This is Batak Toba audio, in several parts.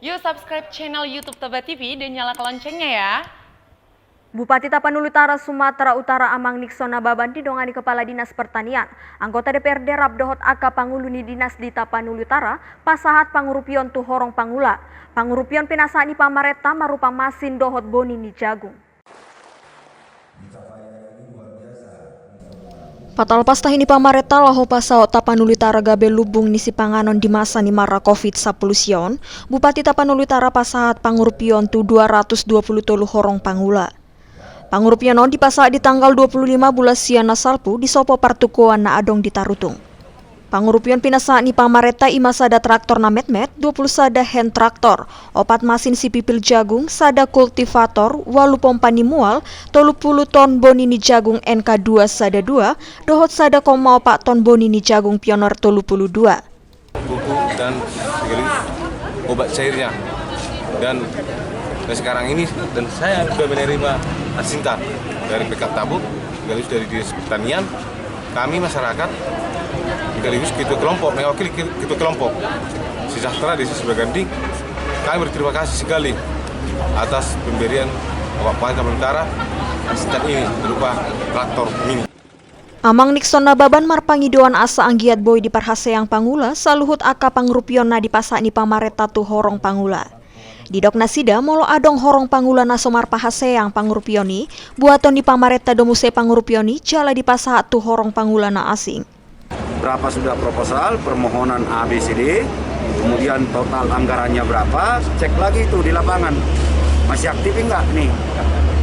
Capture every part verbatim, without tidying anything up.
Yuk subscribe channel YouTube Toba T V dan nyalakan loncengnya ya. Bupati Tapanuli Utara, Sumatera Utara, Amang Nixon Nababan didongani Kepala Dinas Pertanian, anggota D P R D rap dohot angka pangulu ni dinas di Tapanuli Utara pasahat pangurupion tu horong pangula. Pangurupion pinasahat ni pamarenta marupa masin dohot boni ni jagung. Patalpas tahi ni pamarenta laho pasahat Tapanuli Utara gabe lumbung ni sipanganon di masa ni marra covid sampulu sia on, Bupati Tapanuli Utara pasahat pangurupion tu dua ratus dua pulu tolu horong pangula. Pangurupion on dipasahat di tanggal dua pulu lima bulan sia na salpu di sopo partukoan na adong di Tarutung. Pangurupion pinasahat ni pamarenta i ma sada traktor na metmet, dua pulu sada hand traktor, opat masin sipipil jagung, sada kultivator, ualu pompa ni mual, tolu pulu ton boni ni jagung N K dua sada dua, dohot sada koma opat ton boni ni jagung Pioneer tolu pulu dua. Pupuk dan sekaligus obat cairnya. Dan, dan sekarang ini, dan saya juga menerima asintan dari Pekap Tabuk, sekaligus dari Dinas Pertanian. Kami masyarakat sekaligus ketua kelompok, mewakili ke-, ketua kelompok Sejahtera Desa Sibaganding, kami berterima kasih sekali atas pemberian Bapak Panca Bintara asintan ini berupa traktor mini. Amang Nixon Nababan marpangidoan asa anggiat boi diparhaseang pangula saluhut angka pangurupion na dipasahat ni pamarenta tu horong pangula. Didok nasida, molo adong horong pangula na so marpahaseang pangurupion i, buaton ni pamarenta do muse pangurupion i jala dipasahat tu horong pangula na asing. Berapa sudah proposal, permohonan A B C D, kemudian total anggarannya berapa, cek lagi itu di lapangan. Masih aktif enggak nih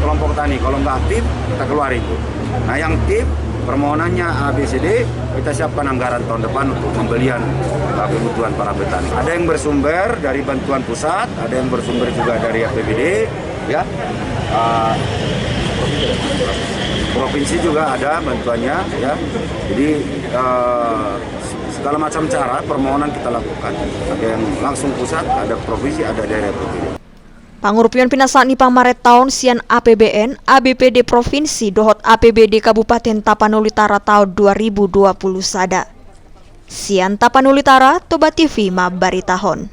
kelompok tani? Kalau nggak aktif, kita keluar itu. Nah, yang aktif, permohonannya A B C D, kita siapkan anggaran tahun depan untuk pembelian, uh, kebutuhan para petani. Ada yang bersumber dari bantuan pusat, ada yang bersumber juga dari A P B D, ya. Uh, provinsi juga ada bantuannya, ya. Jadi, uh, segala macam cara permohonan kita lakukan. Ada yang langsung pusat, ada provinsi, ada daerah provinsi. Pangurupion pinasahat ni pamarenta on sian A P B N, A B P D Provinsi dohot A P B D Kabupaten Tapanuli Utara taon dua ribu dua pulu sada. Sian Tapanuli Utara, Toba T V mambaritahon.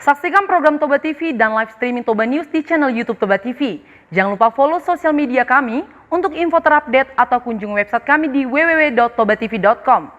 Saksikan program Toba T V dan live streaming Toba News di channel YouTube Toba T V. Jangan lupa follow sosial media kami. Untuk info terupdate atau kunjungi website kami di w w w dot toba t v dot com.